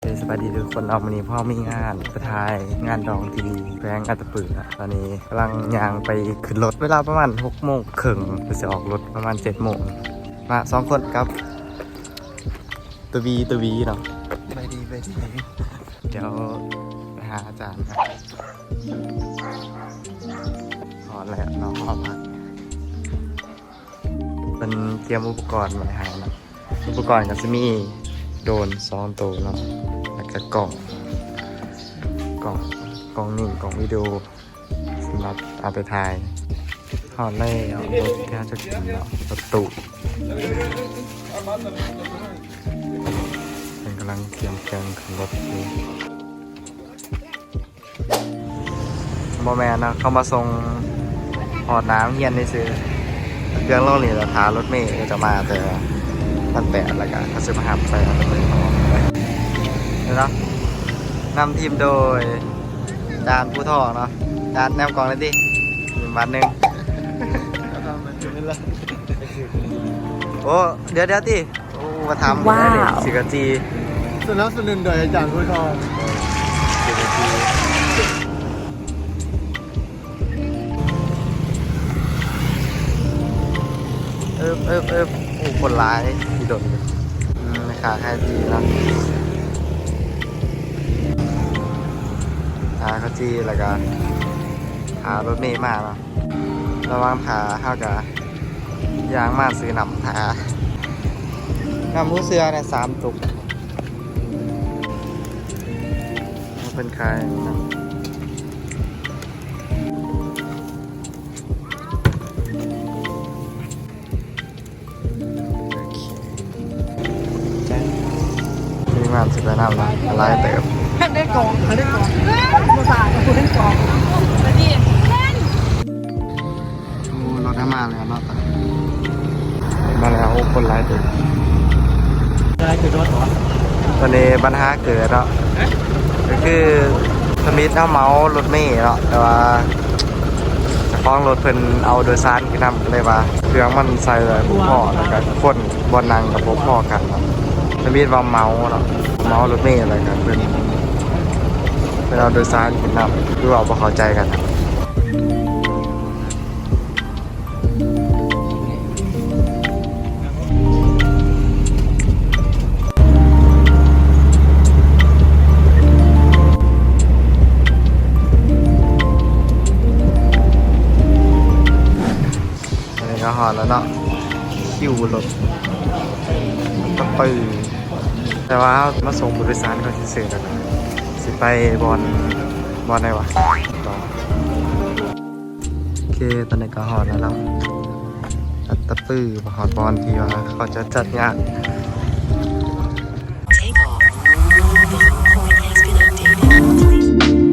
ເອີ ສະບາຍດີທຸກຄົນເນາະ, ມື້ນີ້ພວກເຮົາມີງານໄປຖ່າຍງານດອງທີ່ແຂວງອັດຕະປືເນາະ. ຕອນນີ້ກຳລັງຍ່າງໄປຂຶ້ນລົດ ເວລາປະມານຫົກໂມງເຄິ່ງ ເພິ່ນຊິອອກລົດປະມານເຈັດໂມງ. ມາສອງຄົນກັບ ຕະວີ ຕະວີເນາະ. ສະບາຍດີ ສະບາຍດີ. ດຽວໄປຫາອາຈານ. ຮອດແລ້ວເນາະ ຫໍພັກ. ເພິ່ນກຽມອຸປະກອນໄວ້ໃຫ້ເນາະ. ອຸປະກອນກໍຊິມີໂດຣນສອງໂຕເນາະ ແລ້ວກໍກ້ອງ ກ້ອງ ກ້ອງນີ້ ກ້ອງວິດີໂອ ສຳລັບເອົາໄປຖ່າຍ. ຮອດແລ້ວ ລົດທີ່ເຮົາຈະຂຶ້ນເນາະ ລົດຕູ້. ເພິ່ນກຳລັງກຽມເຄື່ອງຂຶ້ນລົດຢູ່. ບໍ່ແມ່ນນະ ເຂົາມາສົ່ງຮອດໜ້າໂຮງຮຽນຊື່ໆ. ເຄື່ອງລົງນີ້ລະ ຖ້າລົດເມເຂົາຈະມາແຕ່ບ້ານແປດ ແລ້ວກະເຂົາຊິມາຮັບໄປເອົາໄປ. ເຫັນເນາະ ນຳທີມໂດຍ ຈານພູທອງເນາະ. ຈານແນມກ້ອງໜ່ອຍຕິ ບາດໜຶ່ງ. ໂອ້ ດຽວໆຕິ. ໂອ້ ມາຖາມ ວ້າວ ສິກາຈີ ສະໜັບສະໜູນໂດຍອາຈານພູທອງ ສິກາຈີ. ເອີບ ເອີບ ເອີບ. ໂອ້ ຄົນຫຼາຍ ທີ່ດົນ. ອືມ ແມ່ຄ້າຂາຍຈີເນາະ ຂາຍເຂົ້າຈີ ແລ້ວກະຖ້າລົດເມມາເນາະ. ລະຫວ່າງຖ້າ ເຮົາກະຍ່າງມາຊື້ນ້ຳຖ້າ ນ້ຳຮູ້ເຊື່ອແດ່ ສາມຕຸກ. ເພິ່ນຂາຍ ໂອເຄ ທີມງານຊິໄປນຳນະ ຫຼາຍເຕີບ. ໃຫ້ໄດ້ກອງ ໃຫ້ໄດ້ກອງ ບໍ່ສາດ ໃຫ້ໄດ້ກອງ. ໂອ້ ລົດເຮົາມາແລ້ວເນາະ ມາແລ້ວ. ໂອ້ ຄົນຫຼາຍເຕີບ ຫຼາຍເຕີບ. ຕອນນີ້ບັນຫາເກີດເນາະ ກໍຄືທຳອິດເຮົາເໝົາລົດເມເນາະ ແຕ່ວ່າ ເຈົ້າຂອງລົດເພິ່ນເອົາໂດຍສານຂຶ້ນນຳ ກໍເລີຍວ່າເຄື່ອງມັນໃສ່ບໍ່ພໍ ແລ້ວກໍຄົນບ່ອນນັ່ງກໍບໍ່ພໍກັນເນາະ. ທຳອິດວ່າເໝົາເນາະ ເໝົາລົດເມ ແລ້ວກໍເພິ່ນ ເພິ່ນເອົາໂດຍສານຂຶ້ນນຳ ຄືວ່າບໍ່ເຂົ້າໃຈກັນ. ອັນນີ້ກໍຮອດແລ້ວເນາະ ຄິວລົດຕະປື ແຕ່ວ່າເຮົາມາສົ່ງຜູ້ໂດຍສານເຂົາຊື່ໆ ແລ້ວກໍຊິໄປບ່ອນ ບ່ອນໃດວະ? ໂອເຄ ຕອນນີ້ກໍຮອດແລ້ວເນາະ ອັດຕະປື ຮອດບ່ອນທີ່ວ່າເຂົາຈະຈັດງານ. Take off. The home point has been updated.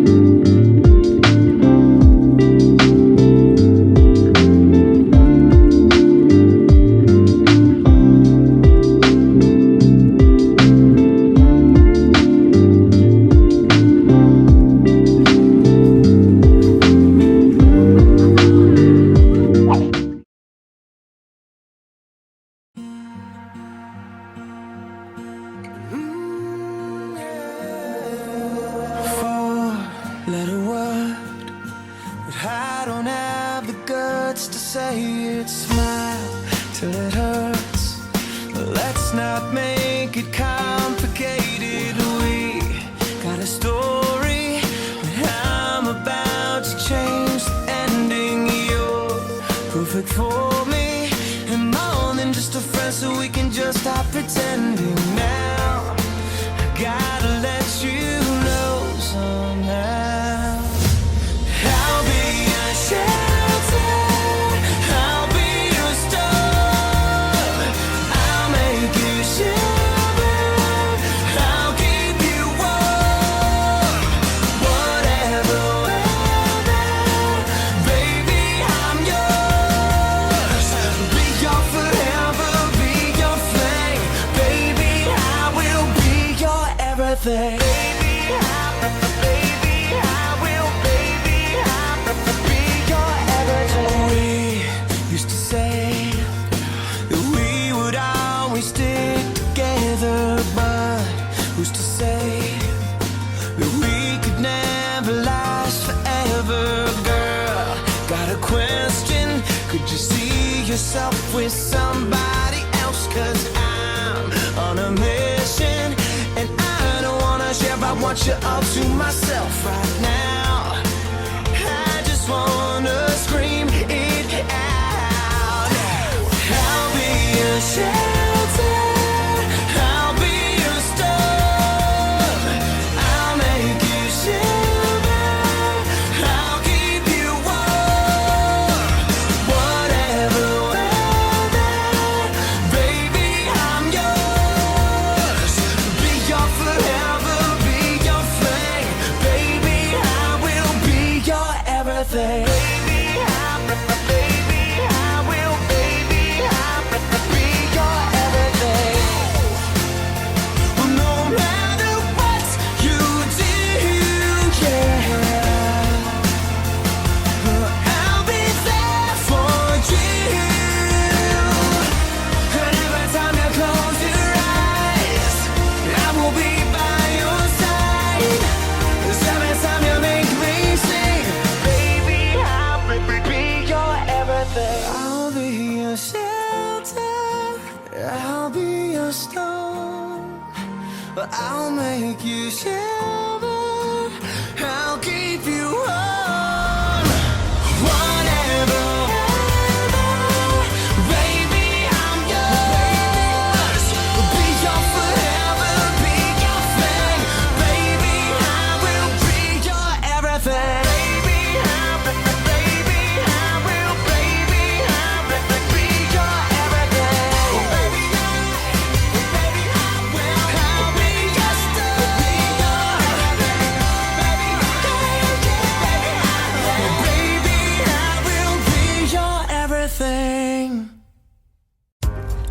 Got a story, but I'm about to change the ending. You're perfect for me, and more than just a friend, so we can just stop pretending now. I gotta let you know somehow. I'll be your shelter, I'll be your storm. I'll make you shiver, I'll keep you warm. Whatever weather, baby, I'm yours. Be your forever, be your flame. Baby, I will be your everything. Baby, I, baby, I will, baby, I'll be your everything. We used to say that we would always stick together, but who's to say yourself with somebody else, 'cause I'm on a mission and I don't wanna share. I want you all to myself right now. I just wanna scream it out. I'll be your shelter, I'll be your storm, I'll make you shiver, I'll keep you warm. Whatever weather, baby, I'm yours. Be your forever, be your flame. Baby, I will be your everything. Baby, I, baby, I will, baby, I be your everything. No matter what you do, yeah, I'll be there for you. And every time you close your eyes, I will be by your side. 'Cause every time you make me sing, baby, I'll be, be your everything. I'll be your shelter, I'll be your storm, I'll make you shiver, I'll keep you warm. Whatever weather, baby, I'm yours. Be your forever, be your flame. Baby, I will be your everything. Baby, I, baby, I will, baby, I will be your everything. Baby, I, baby, I will, I'll be your star. Baby, I, baby, I will, baby, I will be your everything.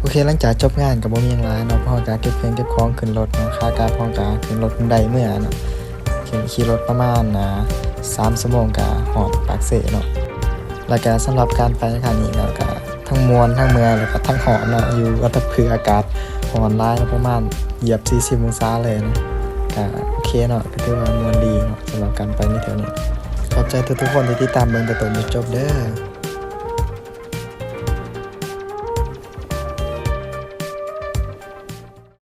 ໂອເຄ ຫຼັງຈາກຈົບງານກໍບໍ່ມີຫຍັງຫຼາຍເນາະ, ພວກເຮົາກໍເກັບເຄື່ອງເກັບຂອງຂຶ້ນລົດເນາະ, ຂາກັບເຮົາກໍຂຶ້ນລົດໄດ້ເມືອເນາະ, ຂີ່ລົດປະມານ ອ່າ ສາມຊົ່ວໂມງກໍຮອດປາກເຊເນາະ. ແລ້ວກໍສຳລັບການໄປຄັ້ງນີ້ກໍ ກໍທັງມ່ວນທັງເມື່ອຍ ແລ້ວກໍທັງຮ້ອນເນາະ, ຢູ່ອັດຕະປືອາກາດຮ້ອນຫຼາຍເນາະ, ປະມານຢຽບສີ່ສິບອົງສາເລີຍເນາະ. ກໍໂອເຄເນາະ, ກໍຖືວ່າມ່ວນດີເນາະ ສຳລັບການໄປໃນເທື່ອນີ້. ຂອບໃຈທຸກໆຄົນທີ່ຕິດຕາມເບິ່ງແຕ່ຕົ້ນຈົນຈົບເດີ.